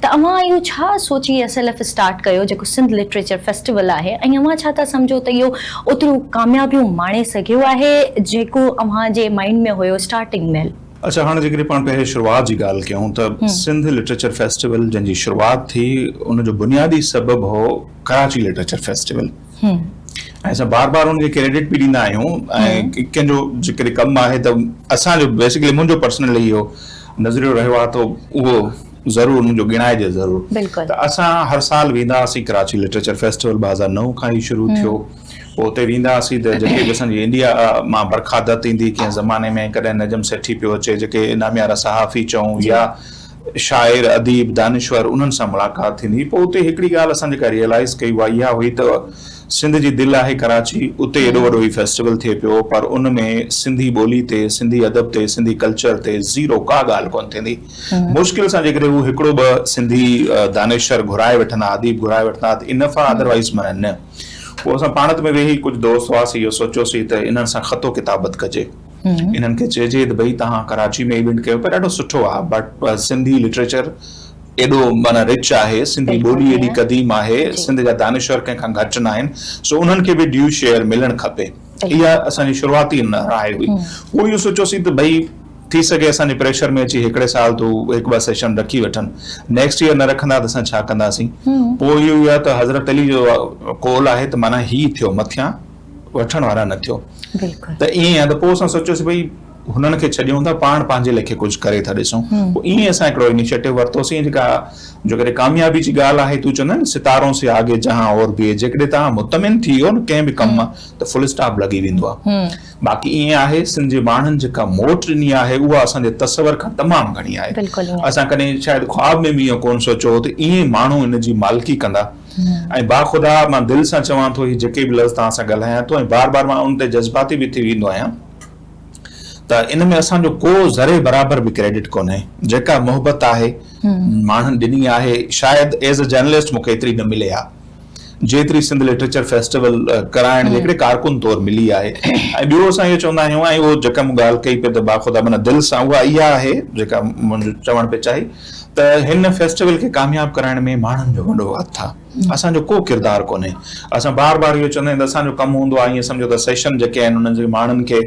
ته اوهان اهو ڇا سوچي ايس ايل ايف اسٽارٽ ڪيو جيڪو سنڌ لٽريچر فيسٽيول آهي ۽ اوهان ڇا ٿا سمجهو ته اهو اوتريون ڪاميابيون ماڻي سگهيو آهي جيڪو اوهان جي مائنڊ ۾ هيو اسٽارٽنگ مهل؟ اڇا هاڻ جيڪڏهن پاڻ پهرين شروعات جي ڳالهه ڪيون ته سنڌ لٽريچر فيسٽيول جنهن جي شروعات ٿي ان جو بنيادي سبب هو ڪراچي لٽريچر فيسٽيول ۽ اسان بار بار ان کي ڪريڊٽ به ڏيندا آهيون ۽ ڪنهن جو جيڪڏهن ڪم آهي ته اسان جو بيسڪلي منهنجو پرسنلي اهو نظريو رهيو آهي ته اهو ضرور ان جو ڳڻائجي ضرور ته اسان هر سال ويندا هئاسين ڪراچي لٽريچر فيسٽيول 2009 کان ئي شروع ٿيو پوء اتي ويندا هئاسين ته جيڪي به اسان جي انڊيا مان برکا دت ايندي ڪنهن زماني ۾ ڪڏهن نجم سيٺي پيو اچي جيڪي ناميارا صحافي چئون يا شاعر اديب دانشور انهن سان ملاقات ٿيندي هئي پوء اتي هڪڙي ڳالهه اسان جيڪا ريئلائيز ڪئي اها اها هئي ته سنڌ جي دل آهي ڪراچي اتي ايڏو وڏو هي فيسٽيول ٿئي پيو پر ان ۾ سنڌي ٻولي تي سنڌي ادب تي سنڌي ڪلچر تي زيرو ڪا ڳالهه ڪونه ٿيندي مشڪل سان جيڪڏهن هو هڪڙو ٻه سنڌي دانشور گهرائي وٺندا اديب گهرائي وٺندا ته انف آهي ادروائيز معنيٰ نه. پوء اسان پاڻ ۾ ويهي ڪجهه دوست هئاسين اهو سوچيوسين ته انهن سان خط و ڪتابت ڪجي انهن کي چئجي ته ڀئي توهان ڪراچي ۾ ايونٽ ڪيو پيا ڏاڍو سٺو آهي بٽ سنڌي لٽريچر ايڏو معنيٰ رچ آهي سنڌي ٻولي ايڏي قديم آهي سنڌ جا دانشور ڪنهن کان گهٽ نه آهن سو انهن کي به ڊيو شيئر ملڻ کپي اها اسان جي شروعاتي راء هئي پوء اهو سوچيوسين ته ڀئي ٿي سگهي اسان جي پريشر ۾ اچي هڪڙي سال ته هو هڪ ٻه سيشن رکي وٺن نيڪسٽ ايئر نه رکندا ته اسان ڇا ڪنداسين پوء اهو ئي آهي ته حضرت علي جو قول آهي ته معنيٰ هي ٿيو مٿيان وٺڻ وارا نه ٿيو ته ائين آهي ته پوء اسان سوچيوسين ڀئي هنن کي ڇڏيون ٿا پاڻ پنهنجي ليکي ڪجهه ڪري ٿا ڏسون پوء ائين اسان هڪڙو انيشيٽو ورتوسين جيڪا جو ڪڏهن ڪاميابي جي ڳالهه آهي تون چوندا آهن ستارون سي آگي جهان اور بي جيڪڏهن توهان مطمئن ٿي ويو نه ڪنهن به ڪم مان ته فل اسٽاپ لڳي ويندو آهي باقي ائين آهي سنڌ جي ماڻهن جيڪا موٽ ڏني آهي اها اسان جي تصور کان تمام گهڻي آهي. اسان ڪڏهن شايد خواب ۾ به اهو ڪونه سوچيو هو ته ائين ماڻهو ان جي مالڪي ڪندا ۽ باخدا مان دل سان چوان ٿو هي جيڪي به لفظ توهان سان ڳالهايان ٿو ۽ بار بار مان ان تي جذباتي به ٿي ويندو آهيان ته ان ۾ اسان جو ڪو ذري برابر به ڪريڊٽ ڪونهي جيڪا محبت آهي ماڻهن ڏني آهي شايد ايز اي جرنلسٽ مون کي ايتري نه ملي ها. جيتري سنڌ لٽريچر فيسٽيول ڪرائڻ جي هڪڙي ڪارڪن طور ملي آهي ۽ ٻيو اسان اهو چوندا آهيون ۽ اهو جيڪا مون ڳالهه ڪئي پئي ته باخدا معنيٰ دل سان اها اها آهي جيڪا منهنجو چوڻ پئي چاهي ته هن فيسٽيول کي ڪامياب ڪرائڻ ۾ ماڻهن جو وڏو هٿ آهي اسان جو ڪو ڪردار ڪونهي اسان بار بار اهو چوندا آهيون ته اسان جو ڪم هوندو آهي ائين سمجهو ته سيشن جيڪي آهن انهن جي ماڻهن کي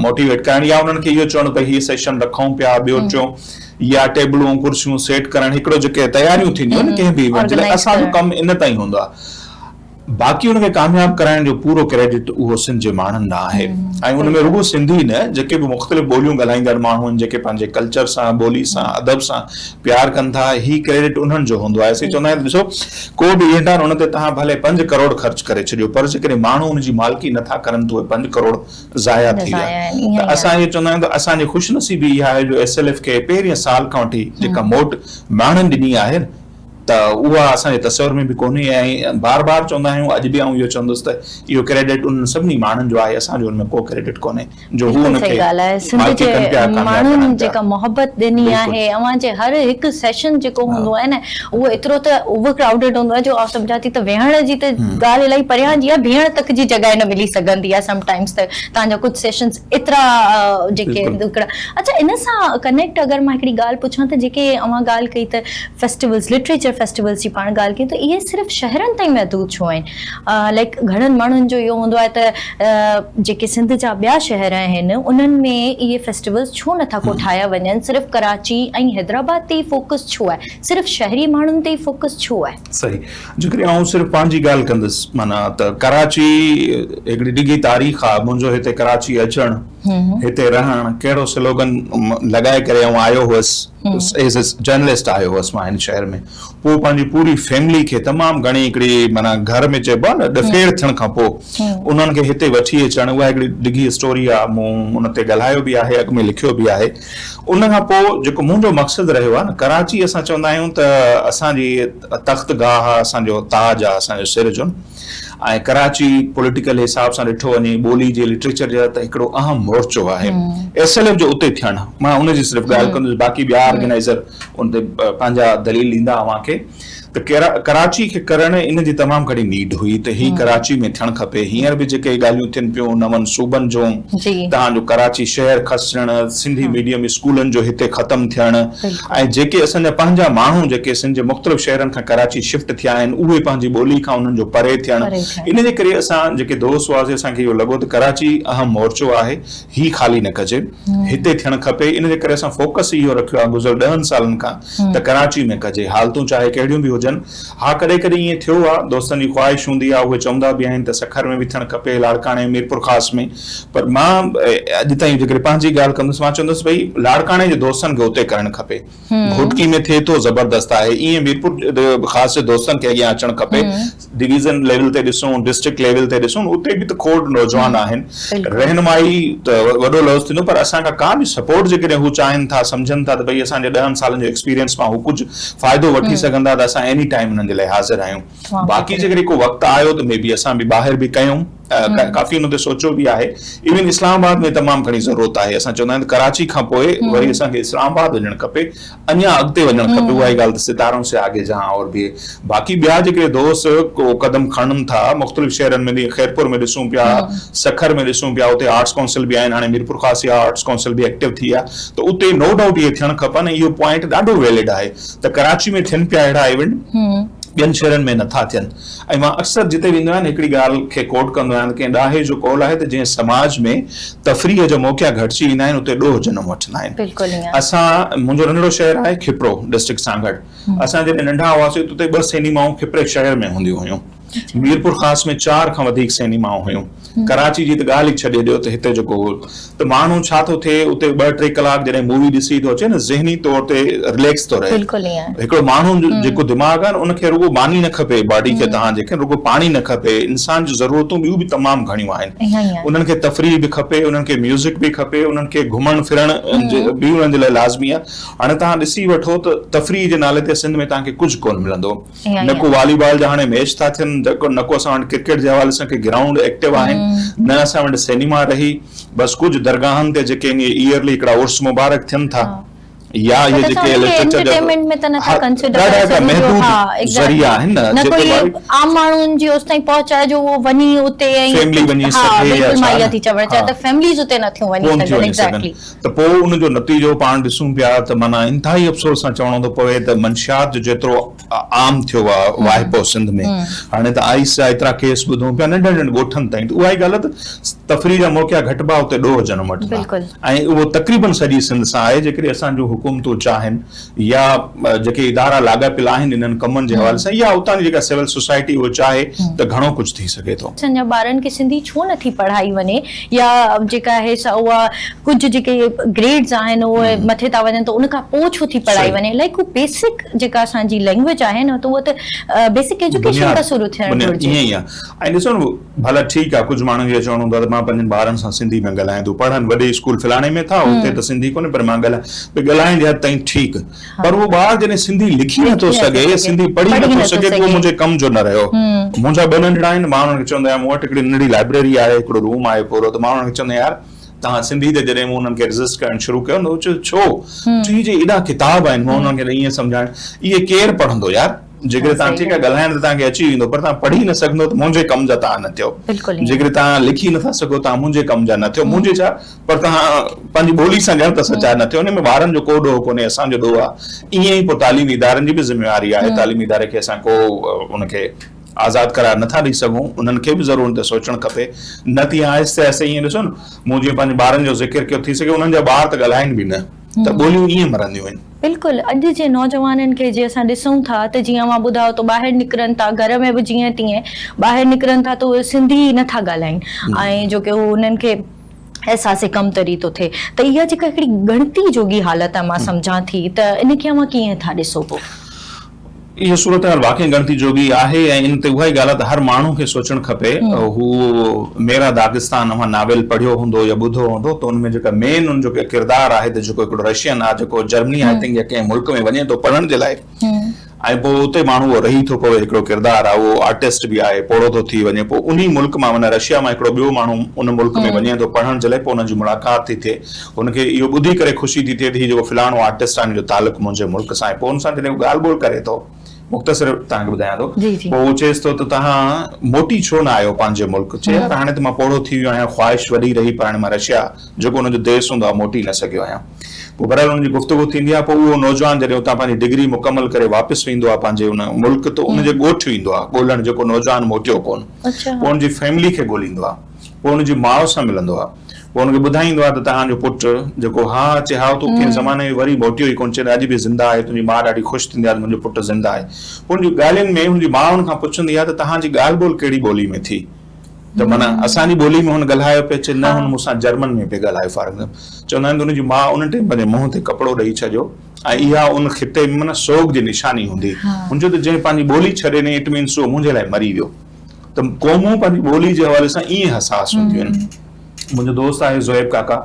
موٽيويٽ ڪرڻ يا انهن کي اهو چوڻ ته هي سيشن رکون پيا ٻيو ٽيون يا ٽيبلون ڪرسيون سيٽ ڪرڻ هڪڙو جيڪي تياريون ٿينديون آهن ڪنهن به ايونٽ جي لاء اسان جو ڪم ان تائين هوندو آهي باقي ان کي ڪامياب ڪرائڻ جو پورو ڪريڊٽ اهو سنڌ جي ماڻهن ڏانهن آهي ۽ ان ۾ رڳو سنڌي نه جيڪي به مختلف ٻوليون ڳالهائيندڙ ماڻهو آهن جيڪي پنهنجي ڪلچر سان ٻولي سان ادب سان پيار ڪن ٿا هي ڪريڊٽ انهن جو هوندو آهي اسين چوندا آهيون ته ڏسو ڪو به ايونٽ آهي ان تي توهان ڀلي 5 ڪروڙ خرچ ڪري ڇڏيو پر جيڪڏهن ماڻهو ان جي مالڪي نٿا ڪرن ته اهي 5 ڪروڙ ضايع ٿي ويا ته اسان اهو چوندا آهيون ته اسان جي خوش نصيبي اها آهي جو ايس ايل ايف کي پهرين سال کان وٺي جيڪا موٽ ماڻهن ڏني آهي ته اها اسان جي تصور ۾ به ڪونهي ۽ بار بار چوندا آهيون اڄ به آئون اهو چوندس ته اهو ڪريڊٽ انهن سڀني ماڻهن جو آهي اسان جو ان ۾ ڪو ڪريڊٽ ڪونهي جو هو ان کي مالڪي ڪن پيا ڪامياب ماڻهن جيڪا محبت ڏني آهي اوهان جي هر هڪ سيشن جيڪو هوندو آهي نه اهو ايترو ته اوور ڪرائوڊيڊ هوندو آهي جو آئون سمجهان ٿي ته ويهڻ جي ته ڳالهه الائي پريان جي آهي بيهڻ تڪ جي جڳهه نه ملي سگهندي آهي سم ٽائمز ته توهان جا ڪجهه سيشنز ايترا جيڪي هڪڙا اڇا ان سان ڪنيڪٽ اگر مان هڪڙي ڳالهه پڇان ته جيڪي اوهان ڳالهه ڪئي ته فيسٽيولز لٽريچر فيسٽيولز جي پاڻ ڳالهه ڪيون ته اهي صرف شهرن تائين محدود ڇو آهن لائيڪ گهڻن ماڻهن جو اهو هوندو آهي ته جيڪي سنڌ جا ٻيا شهر آهن انهن ۾ اهي فيسٽيولز ڇو نٿا ڪوٺايا وڃن صرف ڪراچي ۽ حيدرآباد تي ئي فوڪس ڇو آهي صرف شهري ماڻهن تي ئي فوڪس ڇو آهي؟ صحيح جيڪڏهن آئون صرف پنهنجي ڳالهه ڪندس معنيٰ ته ڪراچي هڪڙي ڊگهي تاريخ آهي منهنجو هتي ڪراچي اچڻ هتي رهڻ ڪهڙو سلوگن لڳائي ڪري آئون آيو هئس ايز اي جرنلسٽ آيو هئس مان هن شهر ۾ پوء پنهنجي پوري فيملي کي تمام گهڻي هڪڙي معنيٰ گهر ۾ چئبو آهي نه ڏڦيڙ ٿيڻ کان پوء انهن کي هتي وٺي اچڻ اها هڪڙي ڊگهي اسٽوري آهي مون ان تي ڳالهايو به آهي اڳ ۾ لکيو به آهي ان کان پوء جيڪو منهنجو مقصد رهيو آهي نه ڪراچي اسان چوندا آهيون ته اسان جي تخت گاهه آهي اسان جو تاج آهي اسان جو سر جو ۽ ڪراچي پوليٽيڪل حساب سان ڏٺو وڃي ٻولي جي لٽريچر جا ته هڪڙو اهم مورچو آهي ايس ايل ايف جو اتي ٿيڻ مان ان جي صرف ڳالهه ڪندس باقي ٻيا آرگنائيزر ان تي پنهنجا دليل ڏيندا اوهان کي. ته ڪراچي کي ڪرڻ ان جي تمام گهڻي نيڊ هئي ته هي ڪراچي ۾ ٿيڻ کپي. هينئر به جيڪي ڳالهيون ٿين پيون نون صوبن جون، توهان جو ڪراچي شهر کسجڻ، سنڌي ميڊيم اسڪولن جو هتي ختم ٿيڻ ۽ جيڪي اسان جا پنهنجا ماڻهو جيڪي سنڌ جي مختلف شهرن کان ڪراچي شفٽ ٿيا آهن اهي پنهنجي ٻولي کان انهن جو پري ٿيڻ، ان جي ڪري اسان جيڪي دوست هئاسين اسان کي اهو لڳو ته ڪراچي اهم مورچو آهي هي خالي نه ڪجي هتي ٿيڻ کپي ان جي ڪري اسان فوڪس اهو رکيو آهي گذريل ڏهن سالن کان ته ڪراچي ۾ ڪجي. حالتون چاهي ڪهڙيون به هجن. ها ڪڏهن ڪڏهن ائين ٿيو آ، دوستن جي خواهش هوندي آ، اهي چوندا به آهن ته سکر ۾ به ٿيڻ کپي، لاڙڪاڻي، ميرپورخاص ۾. پر مان اڄ تائين جيڪڏهن پنهنجي ڳالهه ڪندس، مان چوندس ڀئي لاڙڪاڻي جي دوستن کي اتي ڪرڻ کپي. گهوٽڪي ۾ ٿئي ٿو زبردست آهي. ائين ميرپورخاص جي دوستن کي اڳيان اچڻ کپي. ڊويزن ليول تي ڏسون، ڊسٽرڪٽ ليول تي ڏسون، اتي به ته کوڙ نوجوان آهن. رهنمائي ته وڏو لفظ ٿيندو پر اسان کان ڪا به سپورٽ جيڪڏهن هو چاهين ٿا، سمجهن ٿا ته ڀئي اسان جي ڏهن سالن جو ايڪسپيرينس مان هو ڪجهه فائدو وٺي سگهن ٿا ته اسان ايني ٽائيم انهن جي لاء حاضر آهيون. باقي جيڪڏهن ڪو وقت آيو ته مي بي اسان به ٻاهر به ڪيون. ڪافي ان تي سوچيو به آهي. ايون اسلام آباد ۾ تمام گهڻي ضرورت آهي. اسان چوندا آهيون ته ڪراچي کان پوء وري اسان کي اسلام آباد وڃڻ کپي. اڃا اڳتي وڃڻ کپي اها ئي ڳالهه ته ستارون سي آگي جهان اور ڀي باقي ٻيا جيڪي دوست ڪو قدم کڻن ٿا مختلف شهرن ۾ جيئن خيرپور ۾ ڏسون پيا سکر ۾ ڏسون پيا اتي آرٽس ڪائونسل به آهن هاڻي ميرپورخاص جي آرٽس ڪائونسل به ايڪٽو ٿي آهي ته اتي نو ڊائوٽ اهي ٿيڻ کپن ۽ اهو پوائنٽ ڏاڍو ويلڊ آهي ته ڪراچي ۾ ٿين پيا اهڙا ايونٽ ٻين شهرن ۾ نٿا ٿين ۽ مان اڪثر جتي ويندو آهيان هڪڙي ڳالهه کي ڪوٽ ڪندو آهيان ته ڪنهن ڏاهي جو قول آهي ته جنهن سماج ۾ تفريح جا موقعا گهٽجي ويندا آهن اتي ڏوهه جنم وٺندا آهن. اسان منهنجو ننڍڙو شهر آهي کپرو ڊسٽرڪٽ سانگهڙ اسان جڏهن ننڍا هئاسين ته اتي ٻه سئنيمائون کپري شهر ۾ هونديون هيون ميرپورخاص ۾ چار کان وڌيڪ سئنيمائون هيون ڪراچي جي ته ڳالهه ئي ڇڏي ڏيو ته هتي جيڪو هو ته ماڻهو ڇا ٿو ٿئي اتي ٻه ٽي ڪلاڪ جڏهن مووي ڏسي ٿو اچي نه ذهني طور تي رليڪس ٿو رهي هڪڙو ماڻهو جو جيڪو دماغ آهي نه ان کي رڳو ماني نه کپي باڊي کي توهان جي کي رڳو پاڻي نه کپي انسان جون ضرورتون ٻيون به تمام گهڻيون آهن انهن کي تفريح به کپي انهن کي ميوزڪ به کپي انهن کي گهمڻ ڦرڻ به انهن جي لاء لازمي آهي هاڻي توهان ڏسي وٺو ته تفريح جي نالي تي سنڌ ۾ توهان کي ڪجهه ڪونه ملندو نه ڪو والي بال جا هاڻي ميچ ٿا ٿين نه ڪو اسان وٽ ڪرڪيٽ جي حوالي سان ڪي گرائونڊ ايڪٽو آهن نه اسان وٽ سينيما رهي بس ڪجهه درگاهن تي جيڪي ايئرلي هڪڙا عرس مبارڪ ٿين ٿا يا اهي جيڪي لٽريچر جا انٽرٽينمينٽ ۾ ته نٿا ڪنسيڊر ڪري سگهون جو ها ذريعا آهن نه نه ڪوئي عام ماڻهن جي اوستائين پهچ آهي جو اهو وڃي اتي ۽ فيملي وڃي سگهي يا بلڪل مان اها ٿي چوڻ چاهيان ته فيمليز اتي نٿيون وڃي سگهن ايگزيڪٽلي ته پوء ان جو نتيجو پاڻ ڏسون پيا ته معنيٰ انتهائي افسوس سان چوڻو ٿو پوي ته منشيات جو جيترو عام ٿيو آ واهپو سنڌ ۾ هاڻي ته آئيس جا ايترا ڪيس ٻڌون پيا ننڍن ننڍن ڳوٺن تائين ته اها ئي ڳالهه ته تفريح جا موقعا گهٽبا اتي ڏوهه جنم وٺندا ۽ اهو تقريبن سڄي سنڌ سان آهي جيڪڏهن اسان جون حڪومتون چاهن يا جيڪي ادارا لاڳاپيل آهن انهن ڪمن جي حوالي سان يا اتان جي جيڪا سول سوسائٽي اهو چاهي ته گهڻو ڪجهه ٿي سگهي ٿو. اسان جا ٻارن کي سنڌي ڇو نه ٿي پڙهائي وڃي يا جيڪا آهي سا اها ڪجهه جيڪي گريڊز آهن اهي مٿي ٿا وڃن ته ان کان پوء ڇو ٿي پڙهائي وڃي لائڪ هو بيسڪ جيڪا اسان جي لينگويج آهي نه ته اها ته بيسڪ ايجوڪيشن کان شروع ٿيڻ گهرجي. ائين ئي آهي ۽ ڏسو نه ڀلا ٺيڪ آ ڪجهه ماڻهن جو اهو چوڻ هوندو آ ته مان پنهنجن ٻارن سان سنڌي ۾ ڳالهايان ٿو پڙهن وڏي اسڪول فلاڻي ۾ ٿا اتي ته سنڌي ڪونهي پر مان ڳالهايان ڀئي ڳالهائڻ جي حد تائين ٺيڪ پر اهو ٻار جڏهن سنڌي لکي نه ٿو سگهي يا سنڌي پڙهي نه ٿو سگهي ته اهو منهنجي ڪم جو نه رهيو منهنجا ٻه ننڍڙا آهن مان انهن کي چوندو آهيان مون وٽ هڪڙي ننڍڙي لائبريري آهي هڪڙو روم آهي پورو ته مان انهن کي چوندو آهيان يار توهان سنڌي ته جڏهن مون انهن کي ريزسٽ ڪرڻ شروع ڪيو نه چيو ڇو چيو هي جي ايڏا ڪتاب آهن مان انهن کي ائين سمجهائڻ اهي ڪير پڙهندو يار جيڪڏهن توهان ٺيڪ آهي ڳالهائڻ ته توهان کي اچي ويندو پر توهان پڙهي نه سگهندو ته منهنجي ڪم جا توهان نه ٿيو. جيڪڏهن توهان لکي نه ٿا سگهو توهان منهنجي ڪم جا نه ٿيو. منهنجي ڇا پر توهان پنهنجي ٻولي سان ڄڻ ته سچا نه ٿيو. ان ۾ ٻارن جو ڪو ڏوهه ڪونهي اسان جو ڏوهه آهي. ائين ئي پوء تعليمي ادارن جي به ذميواري آهي. تعليمي اداري کي اسان ڪو ان کي آزاد قرار نه ٿا ڏئي سگهون. انهن کي به ضرور ان تي سوچڻ کپي. نه ته آهستي آهستي ائين ڏسو نه مون جيئن پنهنجي ٻارن جو ذڪر ڪيو ٿي سگهي انهن جا ٻار ته ڳالهائين به نه ته ٻوليون ائين مرنديون آهن. بلڪل اڄ جي نوجوانن کي جي اسان ڏسون ٿا ته جيئن اوهان ٻڌايو ته ٻاهر نڪرن ٿا گهر ۾ به جيئن تيئن ٻاهر نڪرن ٿا ته اهي سنڌي ئي نٿا ڳالهائين ۽ جو ڪي هو انهن کي احساس ڪمتري ٿو ٿئي ته اها جيڪا هڪڙي ڳڻتي جوڳي حالت آهي مان سمجهان ٿي ته ان کي اوهان ڪيئن ٿا ڏسو پوء. اها صورتحال واقعي ڳڻتي جوڳي آهي ۽ ان تي اها ئي ڳالهه آهي ته هر ماڻهو کي سوچڻ کپي. هو ميرا داغستان اوهان ناول پڙهيو هوندو يا ٻڌو هوندو ته ان ۾ جيڪا مين ان جو ڪردار آهي ته جيڪو هڪڙو رشين آهي جيڪو جرمني I think يا ڪنهن ملڪ ۾ وڃي ٿو پڙهڻ جي لاء ۽ پوء اتي ماڻهو اهو رهي ٿو پوي هڪڙو ڪردار آهي اهو آرٽسٽ به آهي پوڙهو ٿو ٿي وڃي پوء انهي ملڪ مان معنيٰ رشيا مان هڪڙو ٻيو ماڻهو ان ملڪ ۾ وڃي ٿو پڙهڻ جي لاء پوء انهن جي ملاقات ٿي ٿئي هن کي اهو ٻڌي ڪري خوشي ٿي ٿئي ته هي جيڪو فلاڻو آرٽسٽ آهي ان جو تعلق منهنجي ملڪ سان آهي. پوء ان سان جڏهن هو ڳالهه ٻولهه ڪري ٿو، مختصر توهان کي ٻڌايان ٿو. پوء هو چيس ٿو ته توهان موٽي ڇو نه آيو پنهنجي ملڪ؟ چي يار هاڻي ته مان پوڙهو ٿي ويو آهيان، خواهش وڏي رهي پر هاڻي مان رشيا جيڪو ان جو ديس هوندو آهي موٽي نه سگهيو آهيان. پوء بهرحال انهن جي گفتگو ٿيندي آهي پوء اهو نوجوان جڏهن اتان پنهنجي ڊگري مڪمل ڪري واپس ويندو آهي پنهنجي ان ملڪ ته ان جي ڳوٺ ويندو آهي ڳولڻ جيڪو نوجوان موٽيو ڪونه. پوء ان جي فيملي کي ڳوليندو آهي. پوء ان جي ماء سان ملندو آهي. پوء ان کي ٻڌائيندو آهي ته توهان جو پٽ جيڪو ها چي هائو تون ڪنهن زماني ۾ وري موٽيو ئي ڪونه چي اڄ به زنده آهي تنهنجي ماء ڏاڍي خوش ٿيندي آهي ته منهنجو پٽ زنده آهي پوء ان جي ڳالهين ۾ هن جي ماء هن کان پڇندي آهي ته توهان جي ڳالهه ٻولهه ڪهڙي ٻولي ۾ ٿي ته معنيٰ اسان جي ٻولي ۾ هن ڳالهايو پئي چي نه هن مون سان جرمن ۾ پئي ڳالهايو فار ايگزامپل چوندا آهن ته هن جي ماء ان ٽائيم پنهنجي منهن تي ڪپڙو ڏئي ڇڏيو ۽ اها ان خطي ۾ معنيٰ سوڳ جي نشاني هوندي هن چيو ته جنهن پنهنجي ٻولي ڇڏي ڏني it means اهو منهنجي لاء مري ويو. ته قومون پنهنجي ٻولي جي حوالي سان ائين حساس هونديون آهن. منهنجو دوست آهي زويب ڪاڪا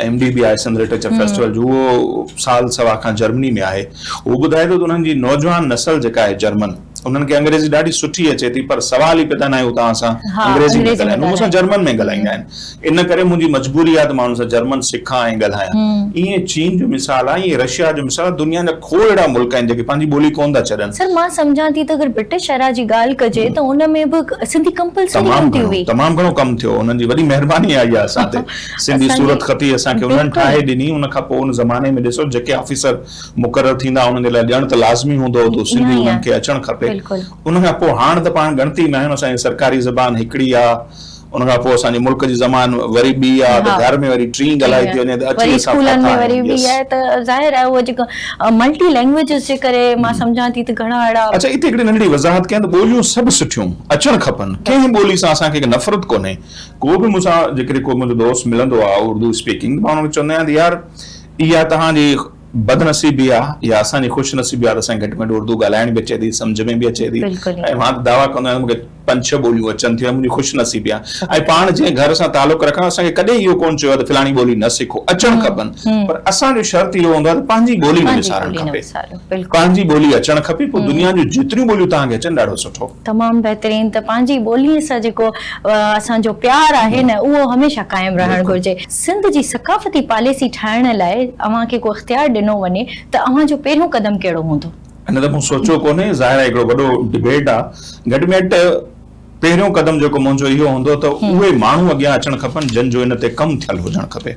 ايم ڊي به آهي سنڌ لٽريچر فيسٽيول جو اهو سال سوا کان جرمني ۾ آهي هو ٻڌائي ٿو ته انهن جي نوجوان نسل جيڪا آهي جرمن انهن کي انگريزي ڏاڍي سٺي اچي ٿي پر سوال ئي پيدا ناهي هو توهان سان انگريزي ۾ ڳالهائين هو مون سان جرمن ۾ ڳالهائيندا آهن ان ڪري منهنجي مجبوري آهي ته مان انهن سان جرمن سکان ۽ ڳالهايان. ائين چين جو مثال آهي، ائين رشيا جو مثال آهي، دنيا جا کوڙ اهڙا ملڪ آهن جيڪي پنهنجي ٻولي ڪونه ٿا ڇڏن. سر مان سمجهان ٿي ته اگر برٽش ايرا جي ڳالهه ڪجي ته ان ۾ به سنڌي ڪمپلسري تمام هوندي گهڻو هئي. تمام گهڻو ڪم ٿيو، انهن جي وڏي مهرباني آهي اها اسان تي. سنڌي اسان جي صورتخطي اسان کي انهن بلڪل. ٺاهي ڏني، ان کان پوء ان زماني ۾ ڏسو جيڪي آفيسر مقرر ٿيندا انهن جي لاء ڄڻ ته لازمي هوندو هو ته سنڌي ائين انهن کي اچڻ کپي. بلڪل. ان کان پوء هاڻ ته پاڻ ڳڻتي ۾ آهيون اسان جي سرڪاري زبان هڪڙي آهي. ان کان پوء اسان جي ملڪ جي زبان وري ٻي آ ته گهر ۾ وري ٽين ڳالهائي ٿي وڃي ته اچي وري اسان اسڪولن ڦاٿا ۾ وري آهيون ٻي يس. آهي ته ظاهر آهي اهو جيڪو ملٽي لينگويجز جي ڪري مان سمجهان ٿي ته گهڻا اهڙا. اڇا اتي هڪڙي ننڍڙي وضاحت ڪيان ته ٻوليون سڀ سٺيون اچڻ کپن ڪنهن ٻولي سان اسان کي نفرت ڪونهي ڪو به مون سان جيڪڏهن ڪو منهنجو دوست ملندو آ اردو اسپيڪنگ مان ان کي چوندو آهيان ته يار اها توهان جي بدنصيبي آ يا اسان جي خوش نصيبي آ ته اسان کي گهٽ ۾ گهٽ اردو ڳالهائڻ به اچي ٿي سمجهه ۾ به اچي ٿي ۽ مان ته دعويٰ ڪندو آهيان ته مون کي پنج ڇهه ٻوليون اچن ٿيون ۽ منهنجي خوش نصيبي آ ۽ پاڻ جنهن گهر سان تعلق رکان اسان کي ڪڏهن اهو ڪونه چيو آ ته فلاڻي ٻولي نه سکو اچڻ کپن پر اسان جو شرط اهو هوندو آ ته پنهنجي ٻولي نه وسارڻ کپي پنهنجي ٻولي اچڻ کپي پوء دنيا جون جيتريون ٻوليون توهان کي اچن ڏاڍو سٺو. تمام بهترين ته پنهنجي ٻولي سان جيڪو اسان جو پيار آهي نه اهو هميشه قائم رهڻ گهرجي. سنڌ جي ثقافتي پاليسي ٺاهڻ لاء اوهان کي ڪو اختيار ڏنو وڃي ته اوهان جو پهريون قدم ڪهڙو هوندو؟ اڃا ته مون سوچيو ڪونهي، ظاهر آهي هڪڙو وڏو ڊبيٽ آ. گهٽ ۾ گهٽ پهريون قدم جيڪو منهنجو اهو هوندو ته اهي ماڻهو اڳيان اچڻ کپن جن جو ان تي ڪم ٿيل هجڻ کپي.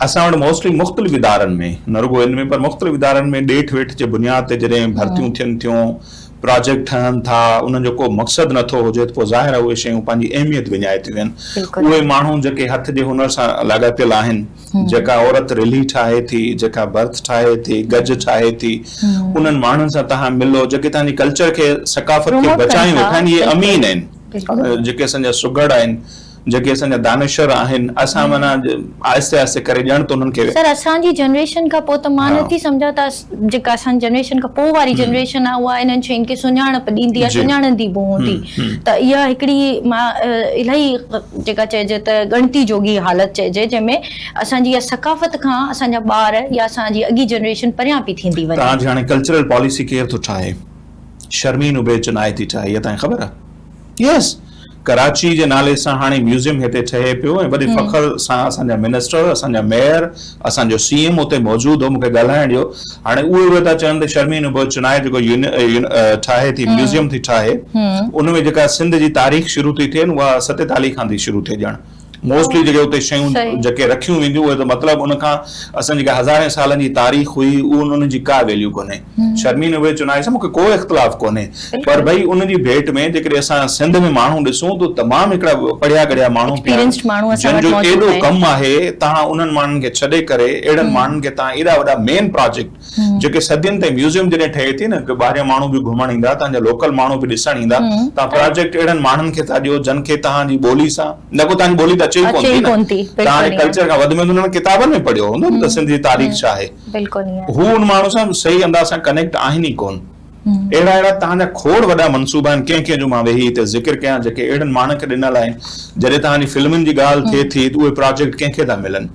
اسان وٽ موسٽلي مختلف ادارن ۾ نه رڳو ان ۾ پر مختلف ادارن ۾ ڏيٺ ويٺ جي بنياد تي جڏهن ڀرتيون ٿين ٿيون، پراجيڪٽ ٺهن ٿا، انهن جو ڪو مقصد نه ٿو هجي ته پوء ظاهر آهي اهي شيون پنهنجي اهميت وڃائي ٿيون وين. اهي ماڻهو جيڪي هٿ جي هنر سان لاڳاپيل آهن، جيڪا عورت رلهي ٺاهي ٿي، جيڪا ڀرت ٺاهي ٿي، گج ٺاهي ٿي، انهن ماڻهن سان توهان ملو جيڪي توهان جي ڪلچر کي، ثقافت کي بچايون ويٺا آهن، اهي امين آهن. جيڪي اسان جا سگهڙ آهن. جيڪي اسان جا دانشور آهن اسان معنيٰ آهستي آهستي ڪري ڄڻ ته انهن کي. سر اسان جي جنريشن کان پوء ته مان نه ٿي سمجهان ته جيڪا اسان جي جنريشن کان پوء واري جنريشن آهي اها انهن شين کي سڃاڻپ ڏيندي يا سڃاڻندي به هوندي ته اها هڪڙي مان الاهي جيڪا چئجي ته ڳڻتي جوڳي حالت چئجي جنهن ۾ اسان جي اها ثقافت کان اسان جا ٻار يا اسان جي اڳي جنريشن پريان پئي ٿيندي وڃي. توهان جي هاڻي ڪلچرل پاليسي ڪير ٿو ٺاهي؟ شرمين عبيد چنائي ٿي ٺاهي اها توهان کي خبر آهي؟ يس ڪراچي جي نالي سان هاڻي ميوزيم هتي ٺهي پيو ۽ وڏي فخر سان اسان جا منسٽر اسان جا ميئر اسان جو سي ايم اتي موجود هو مونکي ڳالهائڻ ڏيو هاڻي اهي اهي ٿا چون ته شرمين ابو چنائي جيڪو ٺاهي ٿي ميوزيم ٿي ٺاهي ان ۾ جيڪا سنڌ جي تاريخ شروع ٿي ٿئي اها 47 کان ٿي شروع ٿئي ڄڻ موسٽلي جيڪي اتي شيون جيڪي رکيون وينديون اهي ته مطلب ان کان اسان جيڪا هزارين سالن جي تاريخ هئي انهن جي ڪا ويليو ڪونهي. شرمين عبيد چنائي سان مونکي ڪو اختلاف ڪونهي پر ڀئي ان جي ڀيٽ ۾ جيڪڏهن اسان سنڌ ۾ ماڻهو ڏسون ته تمام هڪڙا پڙهيا ڳڙهيا ماڻهو پيا آهن جن جو ايڏو ڪم آهي توهان انهن ماڻهن کي ڇڏي ڪري اهڙن ماڻهن کي توهان ايڏا وڏا مين پراجيڪٽ جيڪي صدين تائين ميوزيم جڏهن ٺهي ٿي نه ته ٻاهريان ماڻهو به گهمڻ ايندا تهان جا لوڪل ماڻهو به ڏسڻ ايندا تهان پراجيڪٽ اهڙن ماڻهن کي ٿا ڏيو جن کي تهان جي ٻولي سان نه ڪو تهان جي ٻولي ته اچي ئي ڪونه ٿي نه تهان جي ڪلچر کان وڌ ۾ وڌ انهن ڪتابن ۾ پڙهيو هوندو نه ته سنڌ جي تاريخ ڇا آهي هو ان ماڻهو سان صحيح انداز سان ڪنيڪٽ آهن ئي ڪونه اهڙا اهڙا تهان جا کوڙ وڏا منصوبا آهن ڪنهن ڪنهن جو مان ويهي هتي ذڪر ڪيان جيڪي اهڙن ماڻهن کي ڏنل آهن جڏهن تهان جي فلمن جي ڳالهه ٿئي ٿي ته اهي پراجيڪٽ ڪنهن کي ٿا ملن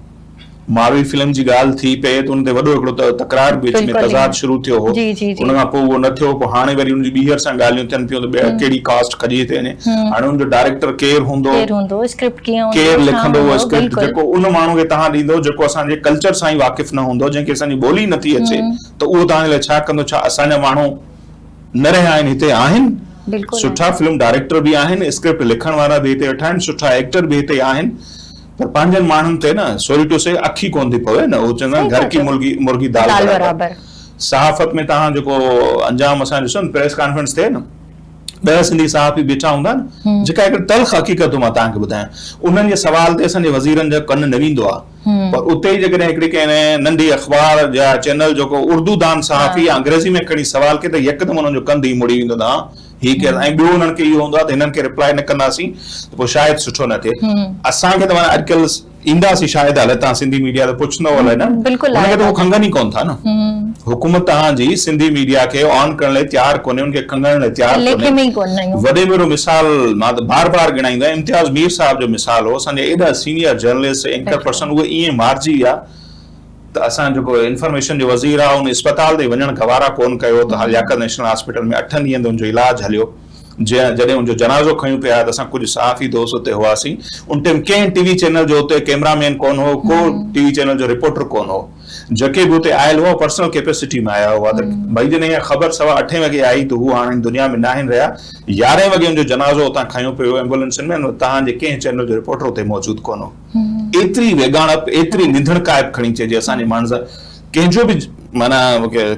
ماروي فلم جي ڳالهه ٿي پئي ته ان تي وڏو هڪڙو تڪرار به وچ ۾ تضاد شروع ٿيو هو ان کان پوء اهو نه ٿيو پوء هاڻي وري ان جي ٻيهر سان ڳالهيون ٿين پيون ته ٻيهر ڪهڙي ڪاسٽ کڄي ٿي وڃي هاڻي ان جو ڊائريڪٽر ڪير هوندو ڪير لکندو اهو اسڪرپٽ جيڪو ان ماڻهو کي توهان ڏيندو جيڪو اسان جي ڪلچر سان ئي واقف نه هوندو جنهن کي اسان جي ٻولي نٿي اچي ته اهو توهان جي لاء ڇا ڪندو ڇا اسان جا ماڻهو نه رهيا آهن هتي آهن سٺا فلم ڊائريڪٽر به آهن اسڪرپٽ لکڻ وارا به هتي ويٺا آهن سٺا ايڪٽر به هتي آهن پر پنهنجن ماڻهن تي نه سوري ٽو سي اک ئي ڪونه ٿي پوي نه هو چوندا آهن گهر ڪي مرغي مرغي دال برابر صحافت ۾ توهان جيڪو انجام اسان ڏسو نه پريس ڪانفرنس ٿئي نه ڏهه سنڌي صحافي بيٺا هوندا آهن جيڪا هڪ تلخ حقيقت مان توهان کي ٻڌايان انهن جي سوال تي اسان جي وزيرن جو ڪن نه ويندو آهي پر اتي ئي جيڪڏهن هڪڙي ڪنهن ننڍي اخبار يا چينل جو ڪو اردو دان صحافي يا انگريزي ۾ کڻي سوال ڪري ته يڪدم انهن جو ڪنڌ ئي مڙي ويندو ته ها هي ڪير ۽ ٻيو انهن کي اهو هوندو آهي ته هنن کي رپلائي نه ڪنداسين ته پوء شايد سٺو نه ٿئي اسان کي ته معنيٰ اڄڪلهه اينداسين شايد الائي توهان سنڌي ميڊيا تي پڇندو الائي نه بلڪل هن کي ته هو کنگهن ئي ڪون ٿا نه حڪومت توهان جي سنڌي ميڊيا کي آن ڪرڻ لاء تيار ڪونهي ان کي کنگهڻ لاء تيار ڪونهي وڏي ۾ وڏو مثال مان ته بار بار ڳڻائيندو آهيان امتياز مير صاحب جو مثال هو اسان جا ايڏا سينيئر جرنلسٽ اينڪر پرسن اهي ائين مارجي ويا ته اسان جيڪو انفارميشن جو وزير آهي ان اسپتال تي وڃڻ گوارا ڪون ڪيو ته لياقت نيشنل هاسپيٽل ۾ اٺن ڏينهن تي ان جو علاج هليو جڏهن ان جو جنازو کڻيون پيا ته اسان ڪجهه صحافي دوست اتي هئاسين. ان ٽائيم ڪنهن ٽي وي چينل جو اتي ڪئميرا مين ڪونه هو، ڪو ٽي وي چينل جو رپورٽر ڪونه هو. جيڪي به اتي آيل هئا پرسنل ڪيپيسٽي ۾ آيا هئا ته ڀئي جڏهن اها خبر سوا اٺين وڳي آئي ته هو هاڻ هن دنيا ۾ ناهن رهيا. يارهين وڳي ان جو جنازو اتان کنيو پيو ويو ايمبولينسن ۾ توهان جي ڪنهن چينل جو رپورٽر اتي موجود ڪونه هو. ايتري ويڳاڻپ، ايتري نڌڻڪائپ کڻي چئجي اسان جي ماڻهن سان ڪنهن جو به معنيٰ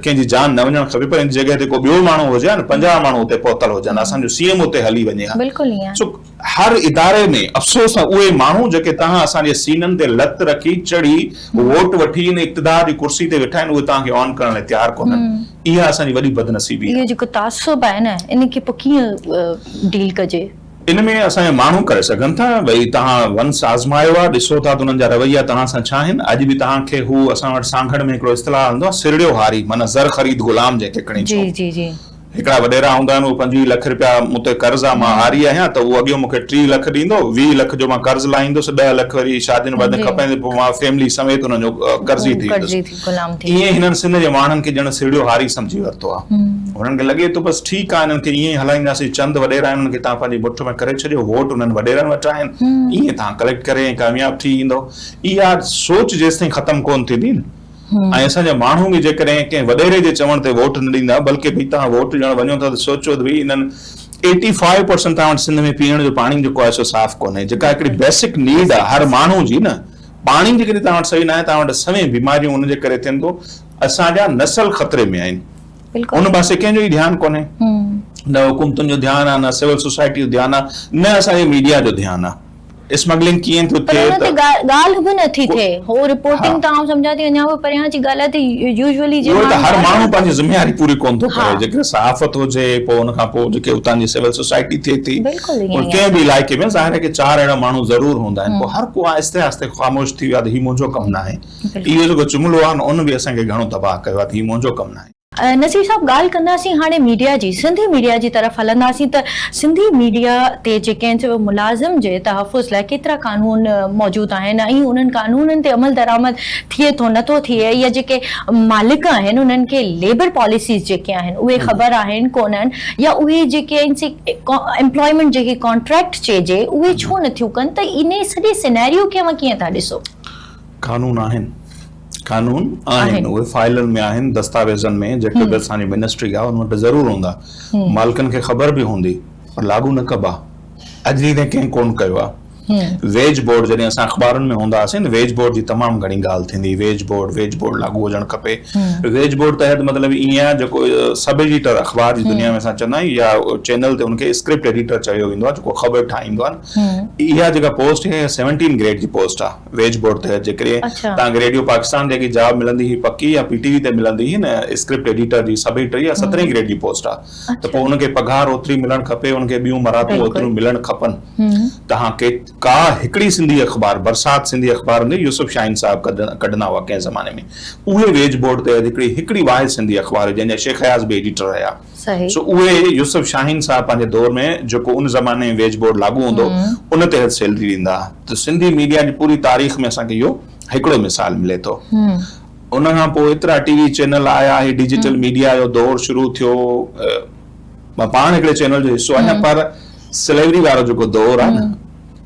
ڪنهن جي جان نه وڃڻ کپي پر ان جي جڳهه تي ڪو ٻيو ماڻهو هجي ها نه 50 ماڻهو اتي پهتل هجن ها اسان جو سي ايم اتي هلي وڃي ها بلڪل ائين سو هر اداري ۾ افسوس سان اهي ماڻهو جيڪي توهان اسان جي سينن تي لت رکي چڙهي ووٽ وٺي ان اقتدار جي ڪرسي تي ويٺا آهن اهي توهان کي آن ڪرڻ لاء تيار ڪونهن اها اسان جي وڏي بدنصيبي آهي. اهو جيڪو تعصب آهي نه ان کي پوء ڪيئن ڊيل ڪجي؟ ان ۾ اسان جا ماڻهو ڪري سگهن ٿا. ڀئي توهان ونس آزمايو آهي، ڏسو ٿا ته انهن جا رويا توهان سان ڇا آهن. اڄ به توهان کي هو اسان وٽ سانگهڙ ۾ هڪڙو اصطلاح هلندو آهي سرڙيو هاري معنيٰ زر خريد غلام جنهن کي کڻي چئون. هڪڙا وڏيرا هوندا آهن اهي 25 لک رپيا مون تي قرض آهي مان هاري آهيان ته اهو اڳيون مون کي 30 لک ڏيندو، 20 لک جو مان قرض لاهيندس، 10 لک وري شادين وادين کپائيندس پوء مان فيملي سميت انهن جو قرضي ٿي ويندس. ائين هنن سنڌ جي ماڻهن کي ڄڻ سرڙيو هاري سمجهي ورتو آهي. هنن کي لڳي ٿو بس ٺيڪ آهي هنن کي ائين ئي هلائينداسين چند وڏيرا آهن انهن کي توهان پنهنجي مٺ ۾ ڪري ڇڏيو ووٽ انهن وڏيرن وٽ آهن ائين توهان ڪليڪٽ ڪري ۽ ڪامياب ٿي ايندو اها سوچ جيستائين ختم ڪونه ٿيندي نه ۽ اسان جا ماڻهو به جيڪڏهن ڪنهن وڏيري جي چوڻ تي ووٽ نه ڏيندا بلڪه ڀئي توهان ووٽ ڏيڻ وڃو ٿا ته سوچو ته ڀئي انهن ايٽي فائيو پرسنٽ توهان وٽ سنڌ ۾ پيئڻ جو پاڻي جيڪو آهي سو صاف ڪونهي جيڪا هڪڙي بيسڪ نيڊ آهي هر ماڻهو جي نه پاڻي جيڪڏهن توهان وٽ صحيح ناهي توهان وٽ سوين بيماريون ان جي ڪري ٿين ٿو اسان جا نسل خطري ۾ آهن ان پاسي ڪنهن جو ئي ڌيان ڪونهي نه حڪومتن جو ڌيان آهي نه سول سوسائٽي جو ڌيان آهي نه اسان جي ميڊيا جو ڌيان آهي اسمگلنگ ڪيئن ٿو ٿئي ته ڳالهه به نٿي ٿئي هو رپورٽنگ ته آئون سمجهان ٿي اڃا به پريان جي ڳالهه آهي ته يوزولي جي ته هر ماڻهو پنهنجي ذميواري پوري ڪونه ٿو ڪري جيڪڏهن صحافت هجي پوء ان کان پوء جيڪي اتان جي سول سوسائٽي ٿئي ٿي ڪنهن به علائقي ۾ ظاهر آهي ڪي چار اهڙا ماڻهو ضرور هوندا آهن پوء هر ڪو آهستي آهستي خاموش ٿي ويو آهي ته هي منهنجو ڪم ناهي اهو جيڪو جملو آهي نه ان به اسان کي گهڻو تباهه ڪيو آهي ته هي منهنجو ڪم ناهي. نصير صاحب ڳالهه ڪنداسين هاڻي ميڊيا جي سنڌي ميڊيا جي طرف هلنداسين ته سنڌي ميڊيا تي جيڪي آهن سي ملازم جي تحفظ لاء ڪيترا قانون موجود آهن ۽ انهن قانونن تي عمل درآمد ٿئي ٿو نٿو ٿئي يا جيڪي مالڪ آهن انهن کي ليبر پاليسيز جيڪي آهن اهي خبر آهن ڪونهن يا اهي جيڪي آهن سي ايمپلائمينٽ جيڪي ڪانٽريڪٽ چئجي اهي ڇو نٿيون ڪن ته انهي سڄي سيناريو کي اوهان ڪيئن ٿا ڏسو؟ قانون آهن قانون آهن اهي فائلن ۾ آهن دستاويزن ۾ جيڪي به اسان جي منسٽري آهي ان وٽ ضرور هوندا مالڪن کي خبر به هوندي پر لاڳو نه ڪبا اڄ ڏينهن تائين ڪنهن ڪون ڪيو آهي ويج بورڊ جڏهن اسان اخبارن ۾ هوندا هئاسين ته ويج بورڊ جي تمام گهڻي ڳالهه ٿيندي ويج بورڊ ويج بورڊ لاڳو هجڻ کپي ويج بورڊ تحت مطلب ائين آهي جيڪو سب ايڊيٽر اخبار جي دنيا ۾ اسان چوندا آهيون يا چينل تي ان کي اسڪرپٽ ايڊيٽر چيو ويندو آهي جيڪو خبر ٺاهيندو آهي اها جيڪا پوسٽ آهي 17 گريڊ جي پوسٽ آهي ويج بورڊ تحت جيڪڏهن توهان کي ريڊيو پاڪستان تي اڳي جاب ملندي هئي پڪي يا پي ٽي وي تي ملندي هئي نه اسڪرپٽ ايڊيٽر جي سب ايڊيٽر يا سترهين گريڊ جي پوسٽ آهي ته پوء ان کي پگهار اوتري ملڻ کپي ان کي ٻيون مراعتون اوتريون ملڻ کپن توهان کي ڪا هڪڙي سنڌي اخبار برسات سنڌي اخبار هوندي هئي يوسف شاهين صاحب ڪڍندا هئا ڪنهن زماني ۾ اهي ويج بورڊ تحت هڪڙي هڪڙي واحد سنڌي اخبار هئي جنهن جا شيخ اياز به ايڊيٽر رهيا سو اهي يوسف شاهين صاحب پنهنجي دور ۾ جيڪو ان زماني ۾ ويج بورڊ لاڳو هوندو ان تحت سيلري ڏيندا ها ته سنڌي ميڊيا جي پوري تاريخ ۾ اسان کي اهو هڪڙو مثال ملي ٿو. ان کان پوء ايترا ٽي وي چينل آيا هي ڊجيٽل ميڊيا جو دور شروع ٿيو مان پاڻ هڪڙي چينل جو حصو آهيان پر سليوري وارو جيڪو دور آهي نه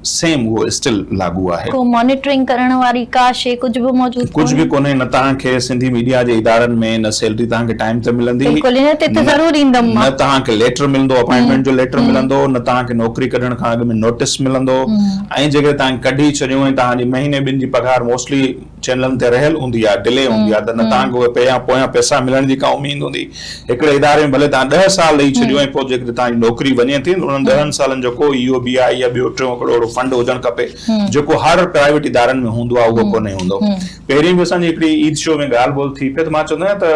سيم اهو اسٽل لاڳو آهي. ڪو مانيٽرنگ ڪرڻ واري ڪا شي ڪجهه به موجود ڪجهه به ڪونهي نه توهان کي سنڌي ميڊيا جي ادارن ۾ نه سيلري توهان کي ٽائيم تي ملندي بلڪل ان تي ته ضرور ايندم مان نه توهان کي ليٽر ملندو اپائنٽمينٽ جو ليٽر ملندو نه توهان کي نوڪري ڪڍڻ کان اڳ ۾ نوٽس ملندو ۽ جيڪڏهن توهان کي ڪڍي ڇڏيون ۽ توهان جي مهيني ٻن جي پگهار موسٽلي چينلن تي رهيل هوندي آهي ڊلي هوندي آهي ته نه توهان کي اهي پهريان پويان پئسا ملڻ جي ڪا اميد هوندي. هڪڙي اداري ۾ ڀلي توهان ڏهه سال ڏئي ڇڏيو ۽ پوء جيڪڏهن توهان جي نوڪري وڃي ٿي ته انهن ڏهن سالن جو ڪو اي او بي آء يا ٻيو ٽيون هڪڙو اهڙو فنڊ هجڻ کپي جيڪو هر پرائيويٽ ادارن ۾ هوندو آهي اهو ڪونهي هوندو. پهرين به اسان جي هڪڙي عيد شو ۾ ڳالهه ٻولهه ٿي پئي ته مان چوندو آهيان ته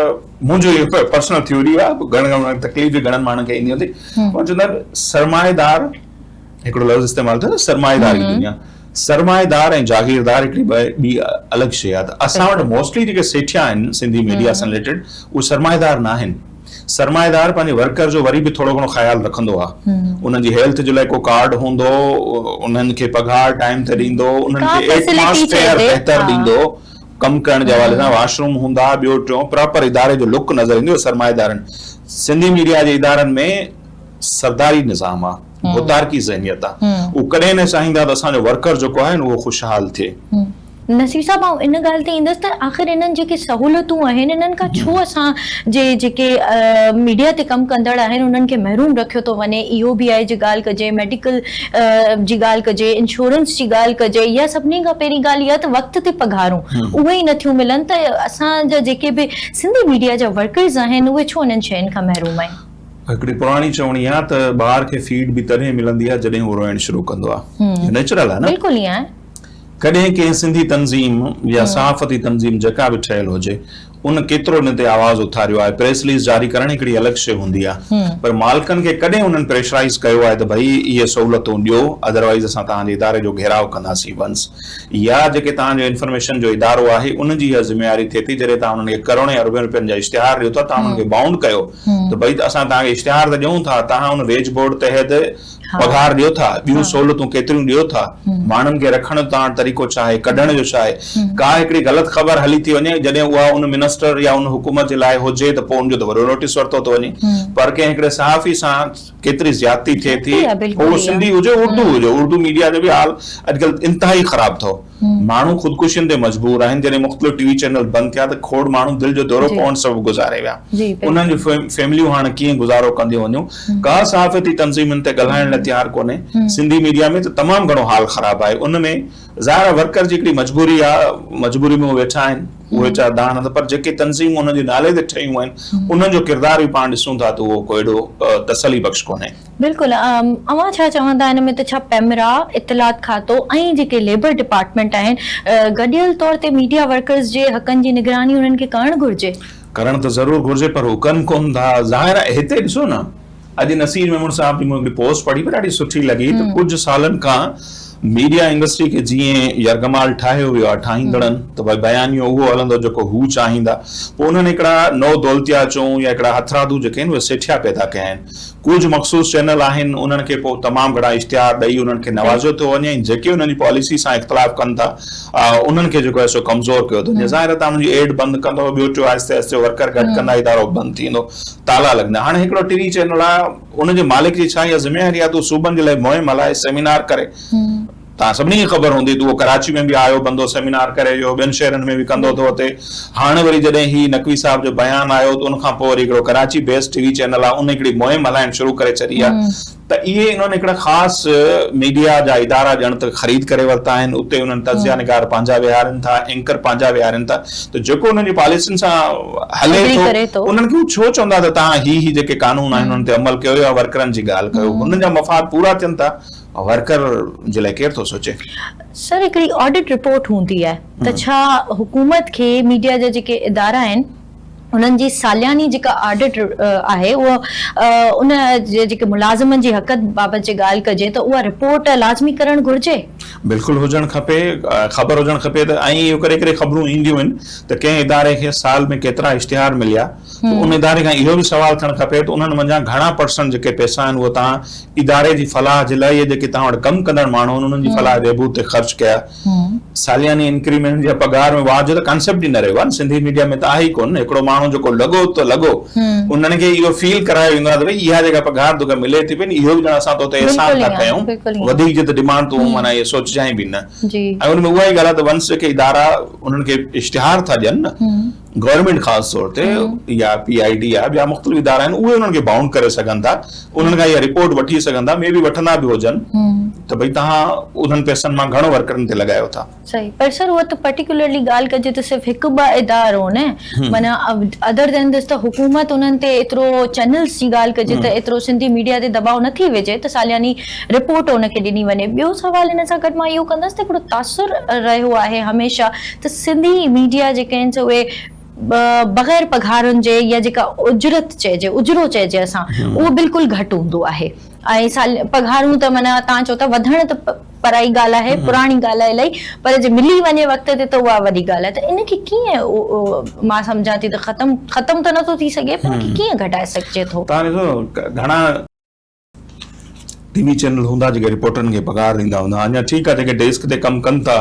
منهنجو اهو پرسنل ٿيوري آهي گهڻن گهڻن تڪليف به گهڻن ماڻهن کي ايندي هوندي مان چوندو آهيان سرمائيدار هڪڙو لفظ استعمال ٿيو نه سرمائيداري دنيا سرمائيدار ۽ جاگيردار هڪڙي ٻي الڳ شيء آهي ته اسان وٽ موسٽلي جيڪي سيٺيا آهن سنڌي ميڊيا سان رليٽيڊ اهي سرمائيدار نه آهن سرمائيدار پنهنجي ورڪر جو وري به ٿورو گهڻو خيال رکندو آهي انهن جي هيلٿ جي لاء ڪو ڪارڊ هوندو انهن کي پگهار ٽائيم تي ڏيندو انهن کي ايٽماسفيئر بهتر ڏيندو ڪم ڪرڻ جي حوالي سان واش روم هوندا ٻيو ٽيون پراپر اداري جو لڪ نظر ايندو سرمائيدارن سنڌي ميڊيا جي ادارن ۾ سرداري نظام آ، ڀوتارڪي ذهنيت آ، هو ڪڏهن نه چاهيندا ته اسان جو ورڪر جيڪو آهي نه اهو خوشحال ٿئي. نصير صاحب آئون ان ڳالهه تي ايندس ته آخر انهن جيڪي سهولتون آهن انهن کان ڇو اسان جي جيڪي ميڊيا تي ڪم ڪندڙ آهن انهن کي محروم رکيو ٿو وڃي اي او بي آء جي ڳالهه ڪجي ميڊيڪل جي ڳالهه ڪجي انشورنس جي ڳالهه ڪجي يا سڀني کان پهرين ڳالهه اها ته وقت تي پگهارون اهي ئي نٿيون ملن ته اسان جا جيڪي به سنڌي ميڊيا جا ورڪرز آهن اهي ڇو انهن شين کان محروم آهن. هڪڙي پراڻي چوڻي آ ته ٻار کي فيڊ به تڏهن ملندي آ جڏهن هو روئڻ شروع ڪندو آ. اهو نيچرل آ نه. بلڪل ائين آهي. ڪڏهن ڪنهن سنڌي تنظيم يا صحافتي تنظيم جيڪا به ٺهيل هجي ان ڪيترو ان تي آواز اٿاريو آهي. پريس رليز جاري ڪرڻ هڪڙي الڳ شيء هوندي آ پر مالڪن کي ڪڏهن انهن پريشرائيز ڪيو آهي ته ڀئي اهي سهولتون ڏيو ادروائيز اسان توهان جي اداري جو گهيراء ڪنداسين ونس يا جيڪي توهان جو انفارميشن جو ادارو آهي ان جي اها ذميواري ٿئي ٿي جڏهن توهان انهن کي ڪروڙين اربين روپين جا اشتهار ڏيو ٿا توهان انهن کي بائونڊ ڪيو ته ڀئي اسان توهان کي اشتهار ته ڏيون ٿا توهان ان ويج بورڊ تحت پگهار ڏيو ٿا ٻيون سهولتون ڪيتريون ڏيو ٿا ماڻهن کي رکڻ جو توهان وٽ طريقو ڇا آهي ڪڍڻ جو ڇا آهي ڪا هڪڙي غلط خبر هلي ٿي وڃي جڏهن اها ان منسٽر يا ان حڪومت جي لاء هجي ته پوء ان جو ته وڏو نوٽيس ورتو ٿو وڃي پر ڪنهن هڪڙي صحافي سان ڪيتري زيادتي ٿئي ٿي اهو سنڌي هجي اردو هجي اردو ميڊيا جو به حال اڄڪلهه انتهائي خراب اٿو ماڻهو خودڪشين تي مجبور آهن جڏهن مختلف ٽي وي چينل بند ٿيا ته کوڙ ماڻهو دل جو دورو پوڻ سبب گذاري ويا انهن جون فيمليون هاڻ ڪيئن گذارو ڪنديون هونديون ڪا صحافتي تنظيم ان تي ڳالهائڻ لاء تيار ڪونهي سنڌي ميڊيا ۾ ته تمام گهڻو حال خراب آهي ان ۾ ظاهر آهي ورڪر جي هڪڙي مجبوري آهي مجبوري ۾ هو ويٺا آهن اهي چا دانهن نه پر جيڪي تنظيمون انهن جي نالي تي ٺهيون آهن انهن جو ڪردار به پاڻ ڏسون ٿا ته اهو ڪو ايڏو تسلي بخش ڪونهي. بلڪل اوهان ڇا چوندا ان ۾ ته ڇا پيمرا، اطلاعات کاتو ۽ جيڪي ليبر ڊپارٽمينٽ آهن گڏيل طور تي ميڊيا ورڪرز جي حقن جي نگراني انهن کي ڪرڻ گهرجي؟ ڪرڻ ته ضرور گهرجي پر هو ڪن ڪونه ٿا ظاهر آهي هتي ڏسو نه اڄ نصير ميمڻ صاحب جي مون هڪڙي پوسٽ پڙهي پئي ڏاڍي سٺي لڳي ته ڪجهه سالن کان ميڊيا انڊسٽري کي جيئن يرغمال ٺاهيو ويو آهي ٺاهيندڙن ته ڀئي بيانيو اهو هلندو جيڪو هو چاهيندا پوء انهن هڪڙا نو دولتيا چئون يا هڪڙا هٿرادو جيڪي آهن اهي سيٺيا پيدا ڪيا آهن ڪجهه مخصوص چينل آهن انهن کي پوء تمام گهڻا اشتهار ڏئي انهن کي نوازيو ٿو وڃي ۽ جيڪي انهن جي پاليسي سان اختلاف ڪن ٿا انهن کي جيڪو آهي سو ڪمزور ڪيو ٿو وڃي ظاهر آهي ته انهن جي ايڊ بند ڪندو ٻيو ٽيو آهستي آهستي ورڪر گهٽ ڪندا ادارو بند ٿي ويندو تالا لڳندا. هاڻي هڪڙو ٽي وي چينل آهي ان جي مالڪ جي ڇا اها ذميواري آهي ته هو صوبن جي لاء مهم هلائي سيمينار ڪري. توهان سڀني کي خبر هوندي ته اهو ڪراچي ۾ به آيو بندو سيمينار ڪري ويو ٻين شهرن ۾ به ڪندو ٿو اچي. هاڻي وري جڏهن هي نقوي صاحب جو بيان آيو ته ان کان پوء وري هڪڙو ڪراچي بيسڊ ٽي وي چينل آهي ان هڪڙي مهم هلائڻ شروع ڪري ڇڏي آهي. ته اهي انهن هڪڙا خاص ميڊيا جا ادارا ڄڻ ته خريد ڪري ورتا آهن، اتي انهن تجزيه نگار پنهنجا ويهارين ٿا، اينڪر پنهنجا ويهارين ٿا ته جيڪو انهن جي پاليسين سان هلي ٿو انهن کي هو ڇو چوندا ته توهان هي هي جيڪي قانون آهن انهن تي عمل ڪيو يا ورڪرن جي ڳالهه ڪيو، هنن جا مفاد پورا ٿين ٿا، ورڪر جي لاء ڪير ٿو سوچي. سر هڪڙي آڊٽ رپورٽ هوندي آهي ته ڇا حڪومت کي ميڊيا جا جيڪي ادارا آهن، انهن جي سالياني جيڪا آڊٽ آهي اها ان جي جيڪي ملازمن جي حقن بابت جي ڳالهه ڪجي ته اها رپورٽ لازمي ڪرڻ گهرجي. بلڪل هجڻ کپي خبر هجڻ کپي ته ۽ اهو ڪڏهن ڪڏهن خبرون اينديون آهن ته ڪنهن اداري کي سال ۾ ڪيترا اشتهار مليا ته ان اداري کان اهو به سوال ٿيڻ کپي ته انهن منجهان گهڻا پرسنٽ جيڪي پئسا آهن اهي توهان اداري جي فلاح جي لاء يا جيڪي توهان وٽ ڪم ڪندڙ ماڻهو آهن انهن جي فلاح بهبود تي خرچ ڪيا سالياني انڪريمينٽ يا پگهار ۾ واڌ جو ته ڪانسيپٽ ئي نه رهيو آهي نه سنڌي ميڊيا ۾ ته آهي ئي ڪونه هڪڙو ماڻهو. ماڻهو جيڪو لڳو ته لڳو. انهن کي اهو فيل ڪرايو ويندو آهي ته ڀئي اها جيڪا پگهار توکي ملي ٿي پئي نه اهو به ڄڻ اسان تو تي احسان ٿا ڪيون وڌيڪ جي ته ڊمانڊ تون معنيٰ اهي سوچجانء به نه ۽ ان ۾ اها ئي ڳالهه آهي ته ونس جيڪي ادارا انهن کي اشتهار ٿا ڏين نه گورنمينٽ خاص طور تي يا پي I D يا ٻيا مختلف ادارا آهن اهي انهن کي بائونڊ ڪري سگهن ٿا انهن کان اها رپورٽ وٺي سگهن ٿا مي بي وٺندا به هجن ته ڀئي توهان انهن پئسن مان گهڻو ورڪرن تي لڳايو ٿا. صحيح پر سر اها ته پرٽيڪولرلي ڳالهه ڪجي ته صرف هڪ ٻه ادارو نه معنيٰ ادر دين دس ته حڪومت انهن تي ايترو چينلز جي ڳالهه ڪجي ته ايترو سنڌي ميڊيا تي دٻاء نٿي وجهي ته سالياني رپورٽ ان کي ڏني وڃي ٻيو سوال ان سان گڏ مان اهو ڪندس ته هڪڙو تاثر رهيو آهي هميشه ته سنڌي ميڊيا جيڪي آهن سي اهي بغير پگهارن جي يا جيڪا اجرت چئجي اجرو چئجي اسان اهو بلڪل گهٽ هوندو آهي ۽ سال پگهارون ته معنيٰ تان چئو ٿا وڌڻ ته پرائي ڳالهه آهي پراڻي ڳالهه آهي الائي پر جي ملي وڃي وقت تي ته اها وڏي ڳالهه آهي ته ان کي ڪيئن مان سمجهان ٿي ته ختم ختم ته نٿو ٿي سگهي پر ان کي ڪيئن گهٽائي سگهجي ٿو. تان ڏسو گهڻا ٽي وي چينل هوندا جيڪي رپورٽرن کي پگهار ڏيندا هوندا اڃا ٺيڪ آهي جيڪي ڊيسڪ تي ڪم ڪن ٿا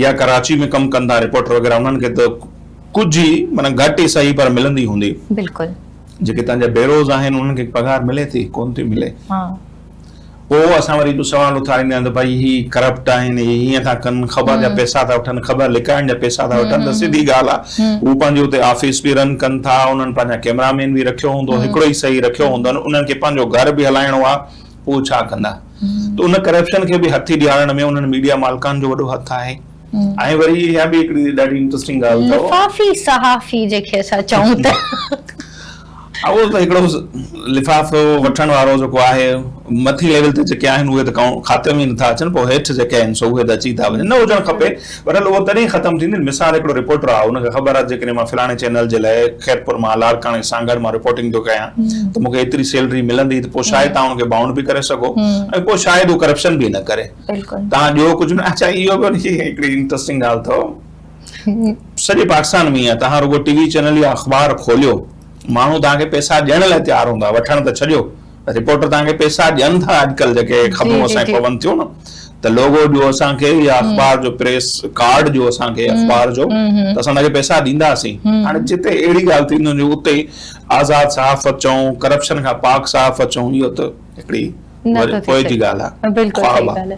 يا ڪراچي ۾ ڪم ڪن ٿا رپورٽر وغيره انهن کي ته ڪجهه ئي معنيٰ گهٽ ئي صحيح پر ملندي هوندي. بلڪل. جيڪي تنهنجا بيروز آهن انهن کي پگهار ملي ٿي ڪون ٿي ملي. پوء اسان وري اهو سوال اٿاريندا آهيون ته ڀائي هي ڪرپٽ آهن هي هيئن ٿا ڪن خبر جا پئسا ٿا وٺن خبر لڪائڻ جا پئسا ٿا وٺن ته سڌي ڳالهه آهي هو پنهنجو اتي آفيس به رن ڪن ٿا انهن پنهنجا ڪيمرا مين به رکيو هوندو هڪڙو ئي صحيح رکيو هوندن انهن کي پنهنجو گهر به هلائڻو آهي پوء ڇا ڪندا ته ان ڪرپشن کي به هٿي ڏيارڻ ۾ انهن ميڊيا مالڪان جو وڏو هٿ آهي ۽ وري اها به هڪڙي ڏاڍي انٽرسٽنگ ڳالهه اٿو. لفافي صحافي جيڪي اسان چئون ته. اهو ته هڪڙو لفافو وٺڻ وارو جيڪو آهي مٿي ليول تي جيڪي آهن اهي ته کاتي ۾ نٿا اچن پوء هيٺ جيڪي آهن سو اهي ته اچي ٿا وڃن نه هجڻ کپي بهرحال اهو تڏهن ختم ٿيندي مثال هڪڙو رپورٽر آهي ان کي خبر آهي جيڪڏهن مان فلاڻي چينل جي لاء خيرپور مان لاڙڪاڻي سانگهڙ مان رپورٽنگ ٿو ڪيان ته مون کي ايتري سيلري ملندي ته پوء شايد توهان ان کي بائونڊ به ڪري سگهو ۽ پوء شايد هو ڪرپشن به نه ڪري توهان ڏيو ڪجهه نه اڇا اهو به هڪڙي انٽرسٽنگ ڳالهه اٿو سڄي پاڪستان ۾ ائين توهان رڳو ٽي وي چينل يا اخبار کوليو ماڻهو توهان کي پئسا ڏيڻ لاء تيار هوندا وٺڻ ته ڇڏيو رپورٽر توهان کي پئسا ڏين ٿا اڄڪلهه جيڪي خبرون اسان کي پون ٿيون نه ته لوگو ڏيو اسان کي يا اخبار جو پريس ڪارڊ ڏيو اسان کي اخبار جو ته اسان توهان کي پئسا ڏينداسين هاڻي جتي اهڙي ڳالهه ٿيندي هجي اتي آزاد صحافت چئون ڪرپشن کان پاڪ صحافت چئون اهو ته هڪڙي پوء جي ڳالهه آهي بلڪل صحيح ڳالهه آهي.